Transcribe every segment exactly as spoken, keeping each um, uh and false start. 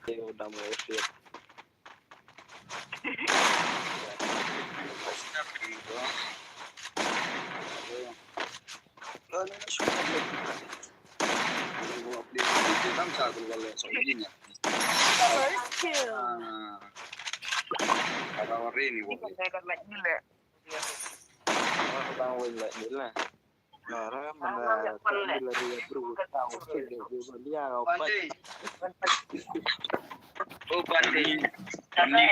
Yo, dam lo shit. First kill. Oh, Pandi. Pandi,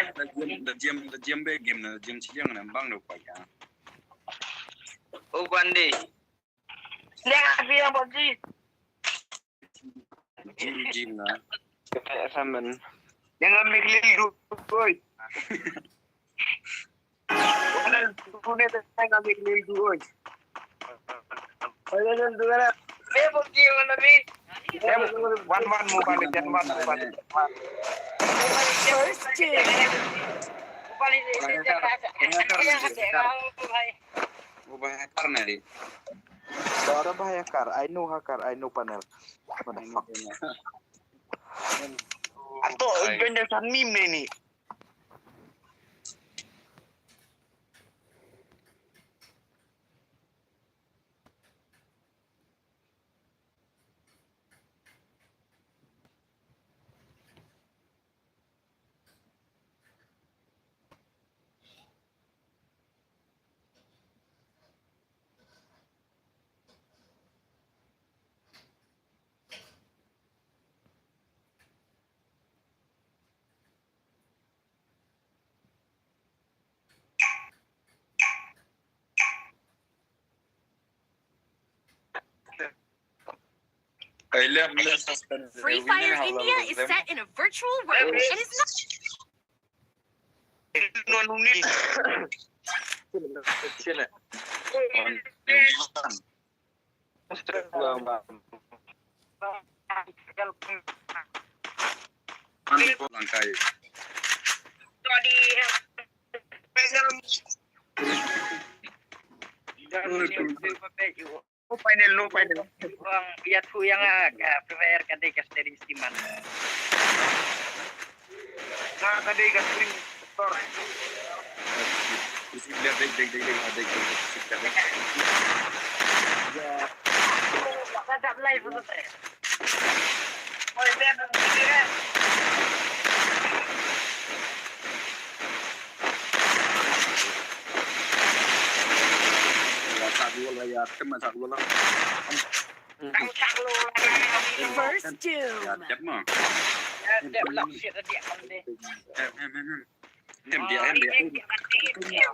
da jam, da jam, da jam be game na, da jam chiliang na, bang do pa ya. Oh, Pandi. Dia api yang Pandi. Jim, jim na. Kata saman. Jangan mikir dulu, boy. One one Mobile Legend, one Mobile Legend, one. First kill. Mobile hacker na di. Ora ba hacker, I know hacker, I know panel. What the fuck? Ato, ganda sa meme ni. Free Fire India is set in a virtual world and is not No final, no final. Ïa tu ïa nga ka Free Fire ka dei ka steering steam man. Nga ka dei ka steering motor. Isi biar dei dei dei dei dei dei. Ïa. Ka dap live tu. Oi, biar dei. Ïa, sa dua lah, ïa, tem sa dua lah. First doom. Ïa, tem mah. Tem, tem, tem. Tem dia, tem dia. Tem dia. Tem dia.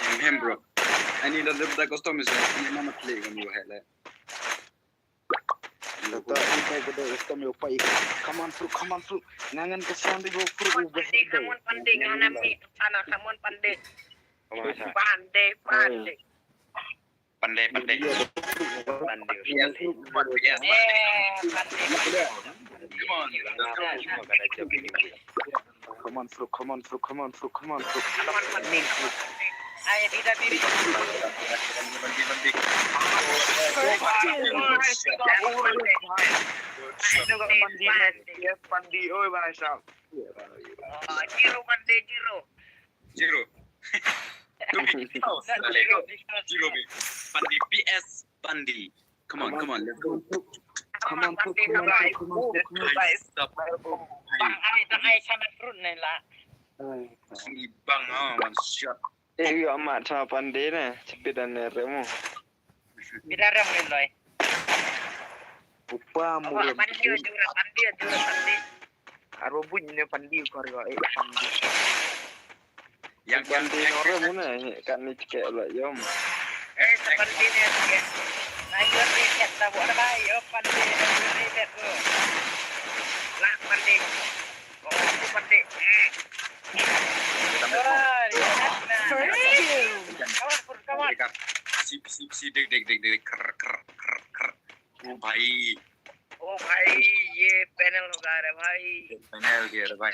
Hem, hem, bro. Ani da da da custom is ni mama play kan yu hele. Come on, bro, come on, bro. Nangan ka sound, bro, bro, bro. Come on, Pandi, ngana mi sana, come on, Pandi. Pandi, Pandi. Pande, pande. Pande. Eh, pande, pande. Come on. Come on, bro, come on, bro, come on, bro, come on, bro. Come on, pande. Ay, dida diri. Pande, pande. Yes, pande. Oi, bhai sahab. Oh, zero, pande, zero. Zero. Zero. Zero, be. Pandi P S, Pandi. Come on, come on, let's go. Come on, come on, come on, come on. Bang ai, bang ai, sana fruit ne la. Bang, ah, one shot. Eh, yu amat sama Pandi ne, cepet dan remo. Bida rem ni loi. Upa murem. Pandi jura, pandi jura, pandi. Aro buny ne pandi kor yo, eh, pandi. Yang pandi nore muna, eh, kan ni cike lo yom. Eh, pandi ne cike. Na yo ri ket ta bo bai yo pandi ri ket ko. La pandi. Oh, pandi. First kill. Come on, come on. Sip, sip, sip, dek, dek, dek, dek, ker, ker, ker, ker. ओ भाई, ओ भाई, ये पैनल होगा रे भाई। पैनल के रे भाई।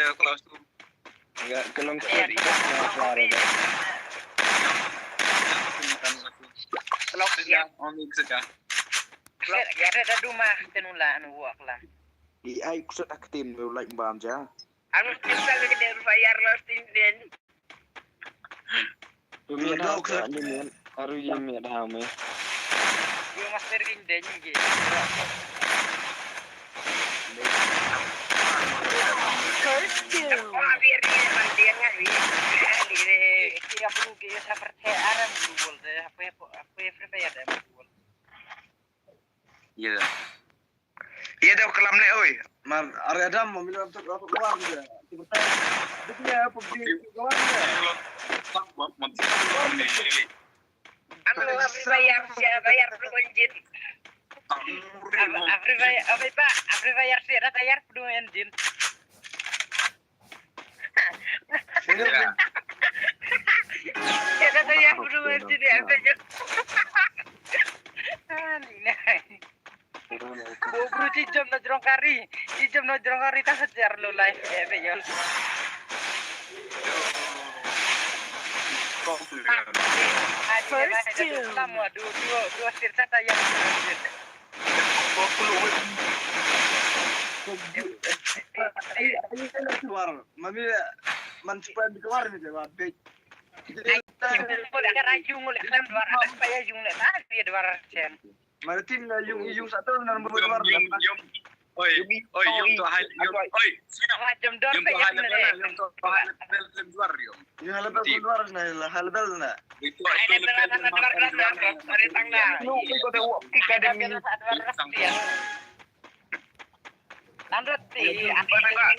Te close to. Enggak, ke long. Iya, iya. Close to. Close to. Iya, on mix aja. Close, ya, ada duma, tenula, anu, wa, kelam. I ai kusat ak tin, like bam ja. Anu, kita lagi dari bayar, lost in den. Umi dah kat ni men. Aru ye me dah me. Yo master in den ge. First kill. Oh, biar dia mandi yang ngari. Ini dia perlu ke sa percaya aram dulu de. Apa ya, apa ya, apa ya, ada dulu. Iya. Iya dah, kelam leh, oi. Mar, are Adam, mami lam tu, apa keluar dia? Tiba-tiba dia pergi keluar dia. Anu, Afri bayar, siapa bayar perlu engine? Afri bayar, apa, Afri bayar, siapa bayar perlu engine? Siapa bayar perlu engine, apa je? Ah, ni nah. Bro, bro, ci jom na jrong kari. Ci jom na jrong kari ta hajar lo live, eh, be yol. First kill. Kamu, du, du, du, sir, kata yang. Mami, man cepat di keluar ni, jawab, bej. Ai, ko da ka ra yung le khlem dwar, ka pa ya yung le ta, ya dwar chen. Mara team na yung, yung satu na nombor dua. Yung, yung. Oi, oi, yung tu high, yung, oi. Wah, jam dor. Yung tu high level na, yung tu high level dua, yung. Yung high level dua na, high level na. Itu high level na, dua belas na, dua belas na. Lu ko da wak ki ka da mi. Nandot ti. Ba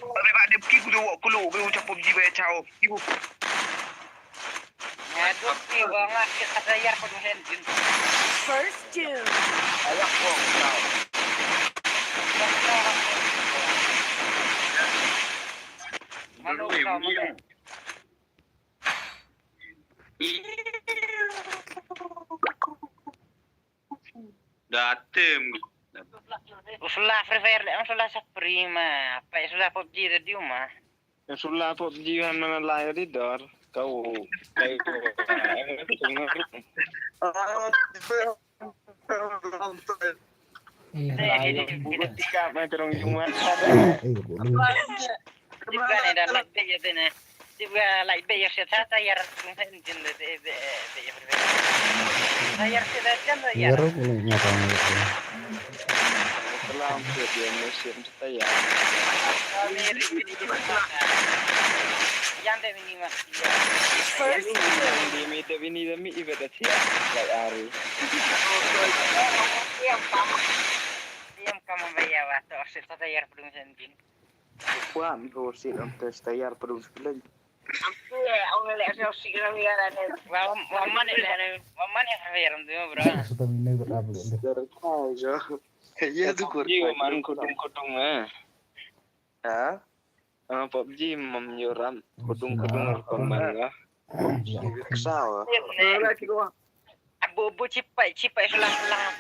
ba de ki ku da wak ku lu ku chap PUBG ba chao. Ki ku. Ngaduk ni, wang lah, kita bayar penuh engine. First kill. Ayak wong kau. Malu kau, malu. Datem. Usulah Free Fire le, usulah sa prima. Apa usulah PUBG tadi mah. Yang sulah PUBG han mana lai di dor. Kau, kau, kau. Eh, buat tiga mai terong Jumat. Eh, boleh. Tiga ni dah light bait ya tu ni. Tiga light bait ya, saya tak tayar. Jin de de de ya. Tayar saya dah jam dah ya. Biar aku ni nyata ni. Salam dia musim. Iya. Yang demi ni mah. Iya. Yang demi, demi, demi ibadah dia. Lai ari. Yang pam. Yang pam bayar waktu asyik tak tayar pedung sendin. Kuat tu si lam tes tayar pedung sendin. Apa ya? Orang lek asyik orang ni kan. Wah, mana ni? Mana yang bayar tu, bro? Sudah minum berapa? Dari kau je. Iya tu kur. Iya, man kudung-kudung ah. Ha? Ah, PUBG mam yoram kudung-kudung ar pamanga. Sawa. Abu abu cipai cipai sulang sulang.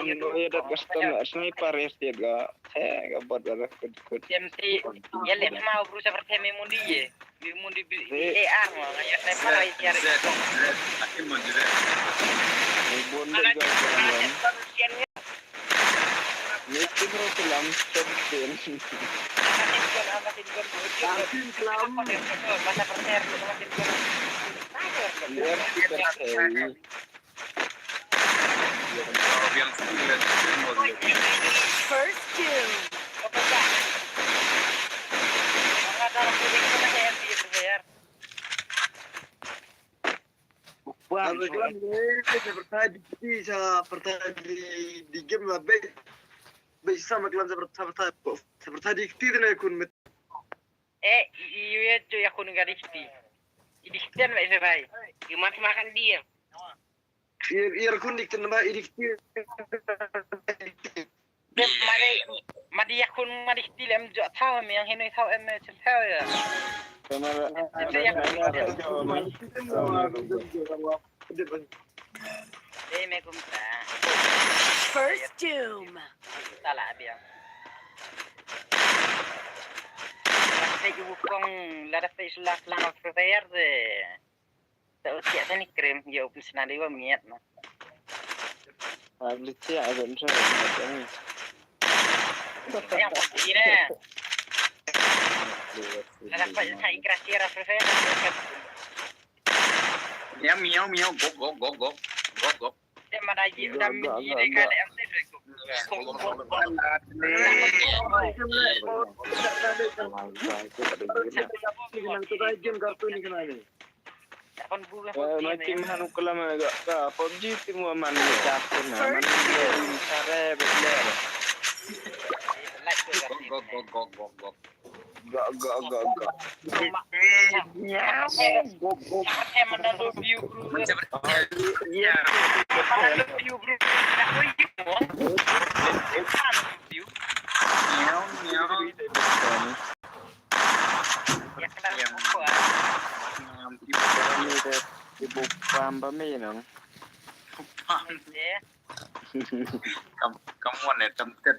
Ayo dat custom sniper ya setiap ga. Saya ga bot ga kut kut. M C ya le mau berusaha bertemu mundi ye. Di mundi bi A R mau ya sniper ya. Bun ga. Mesti berapa lama seperti ini? Asin kelam. Masa perser, masa perser. Biar kita tahu. First kill. Wah, seperti di, seperti di game lah, be. Be, sama kelam seperti, seperti, seperti di kti na kun met. Eh, i, i, i, ya kun gari kti. Di kti na, be, sebai. Iman makan dia. Ir, ir kun dik tyn ba, ir dik tyn. Dem mari, mari ya kun mari tilem jo thaw me yang hinu thaw em che thaw ya. Dem ya kun. Dem me kum ta. First doom. Tala biang. Lada face last lang of prayer de. Tau siap tani krim, ya, upin senadi wa miat, no. Abli siap, abin siap, abin siap. Yang pasti ni. Dah dapat saya ikhlas ya, Rasul saya. Ya, miau, miau, gok, gok, gok, gok. Gok, gok. Dia mana lagi, udah midi ni, kalau yang saya. Gok, gok, gok. Game kartu ni kena ni. Eh, makin hanu kelam ga ka PUBG tim wa man ni captain na man ni sare bedler. Go, go, go, go, go, go. Go, go, go, go. Nyam. Go, go. Mana lu view, bro? Mana lu view, bro? Nyam, nyam. Ibu pam ba mi nang. Pam. Kam, kam wan ne tam tet.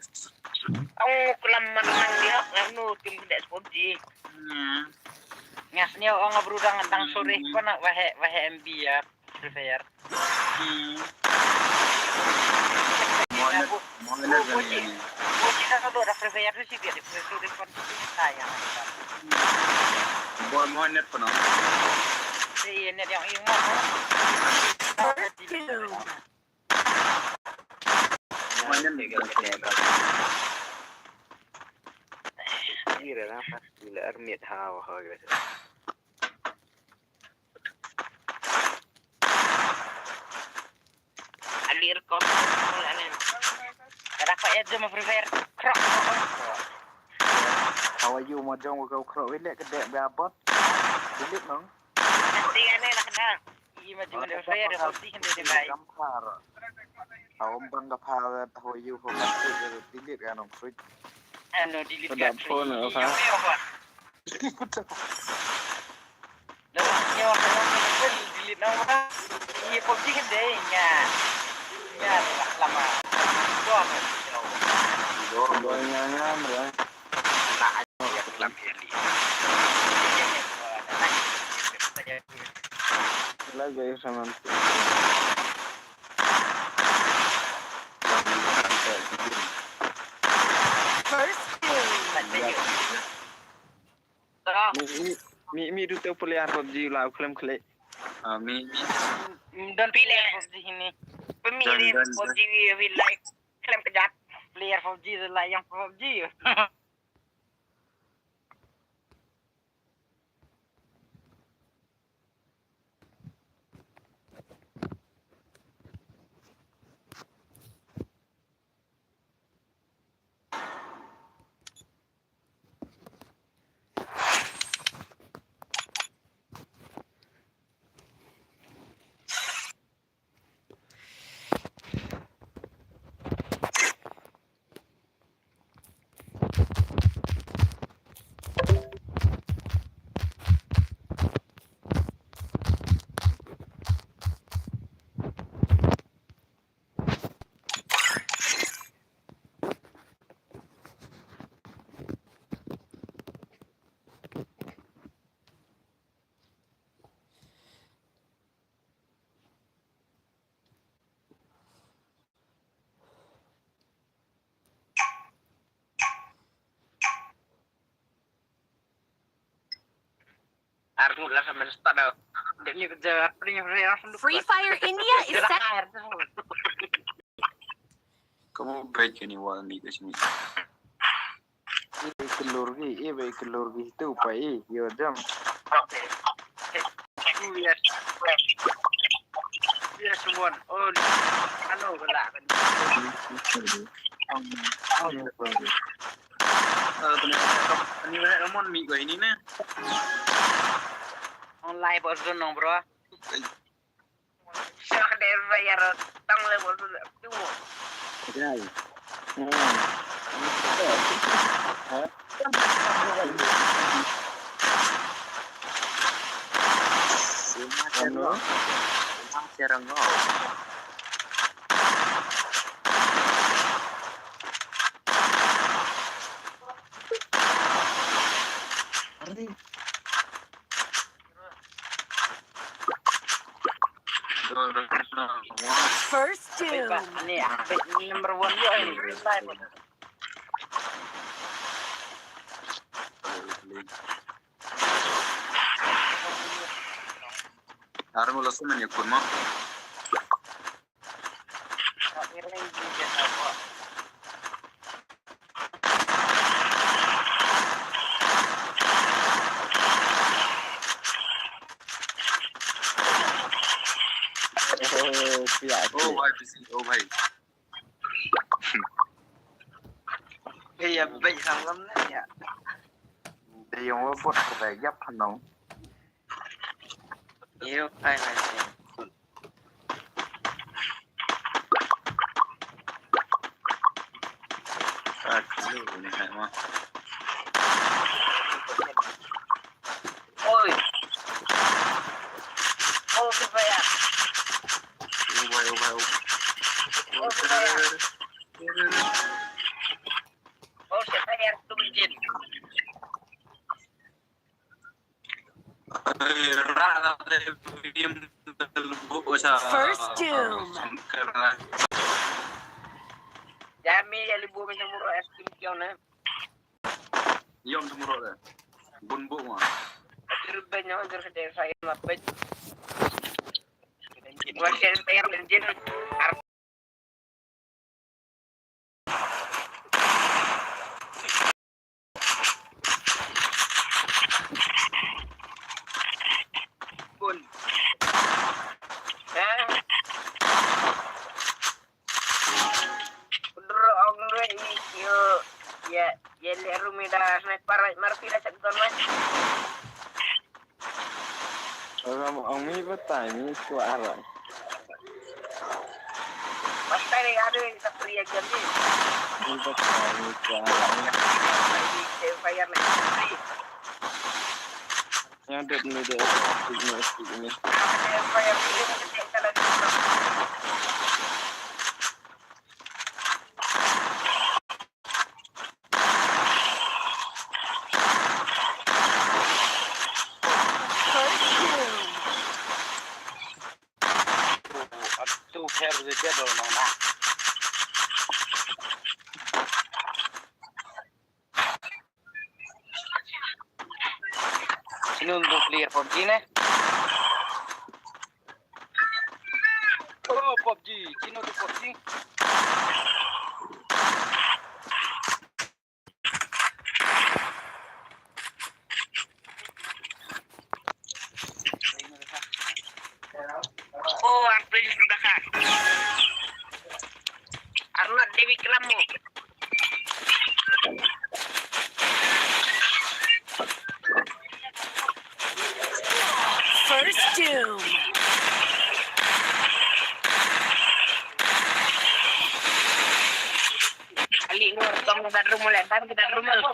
Ang kelam man nang dia ngam nu tim de sport ji. Ngas ni ong abru dang dang sore ko na wahe wahe M B ya. Free Fire. Hmm. Mohamed, Mohamed Gani. Boy, Mohamed pernah. Iya, net yang ingat. Mohamed Gani. Gila, apa? Gila, armit hawa, hawa, gila. Ali record. Ada apa ya, jom Free Fire? Krok. How are you, mo jong ko krok wile ke dek babot. Delete nong. Nanti ane nak dah. Iya, maju mana Free Fire, kau sih kan dia bai. Gampar. How bang gampar, how are you, how are you, delete kan nong free. Ano, delete kan. Phone apa? Dah nyawa kalau kan delete nama. Iya, PUBG kan deh nya. Nya lama. Doang. Doang, doang, nya, nya, nya. Nah, ya, kelam ya, li. Lagi sama. First kill. Mi, mi, mi, mi du teu player PUBG la u khlem khlek. Ah, mi, mi. Mm, don player PUBG hini. Pemi don, don, PUBG wi, wi like khlem kejat. Player PUBG tu la yang PUBG. Ar ngut la sa men start daw. Dep ni kerja apa ni, apa ni, apa ni? Free Fire India is set. Kamu baik ini, wal ni ke sini. Eh, bai klur ki, eh, bai klur ki tu pa, eh, yo jam. Yes. Yes, one. Oh, ano, wala ka. Eh, kani, kani, kani, mon mi ko ini na. Online bos dun nong, bro. Siya ka dai bayar tang le bol tu. Dai. Hmm. Ano? Ano? First doom. Number one. Armo la sumen ya kurma. Oh, pia, oh, pia. Bhai, busy. Oh, bhai. Hey, ya, bhai, salam na, ya. Dei yong wa bot ka dei yap hanong. Yo, ai, ai, ai. Ah, kilo ni hai ma. Oi. Oh, Free Fire. Oh, bhai, oh, bhai, oh. Oh, Free Fire. Oh, Free Fire tu bikin. First doom. Jami ya libu macam murah es krim kiau na. Yom semurah dah. Bun bu ma. Terus banyak terus ada saya lapet. Buat saya bayar bensin. Bun. Eh? Bro, ong re i yo. Ya, ya le rumi da sniper mar pila sek don wai. Ram ong mi batai mi suara. Batai ni ada yang tak pria jadi. Mi batai mi suara. Ini saya bayar lagi. Yang ada ni dia. Ini, ini. Ada yang bayar ini, ini, ini. First doom. Atu pher de dia do nong na. Sino un player PUBG ne? Oh, PUBG. Sino tu PUBG? Oh, aku sudah kan. Arnold Dewi Kelamu. First doom. Ali Nur, tong ke bedroom le, tong ke bedroom le.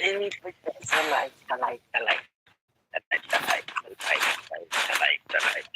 Salai, salai, salai. Salai, salai, salai, salai, salai, salai.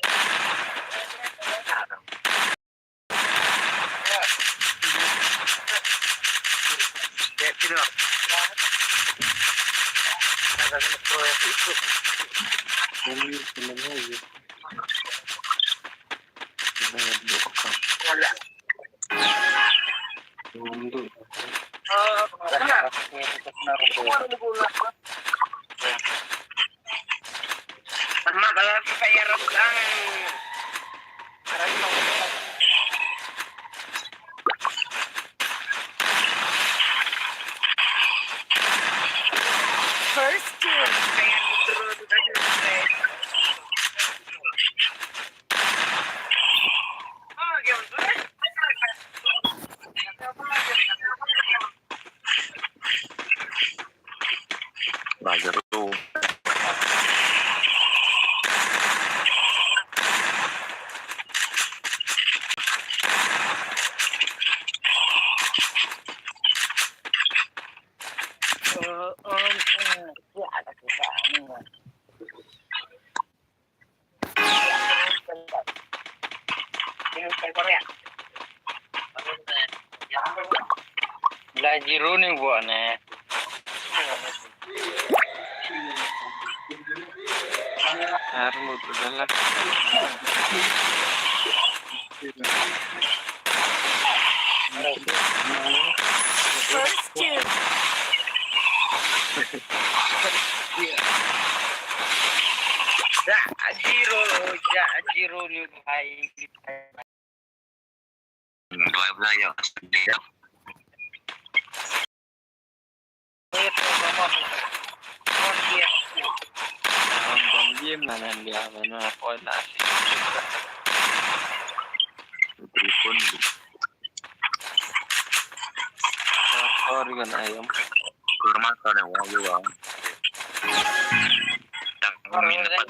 First kill. La zero ni buat ne. Ar mut dah lah. First kill. Dah zero, dah zero ni, bhai. Dua belas ya. Ang bom game na nan dia mana apa lah. Telepon. Sorry kan ayam. Kurma sana wajib bang. Tak minta.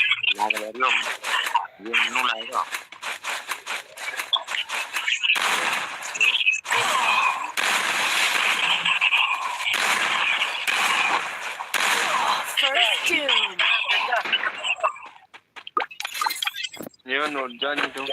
First tune. Yo, no, Johnny, tu.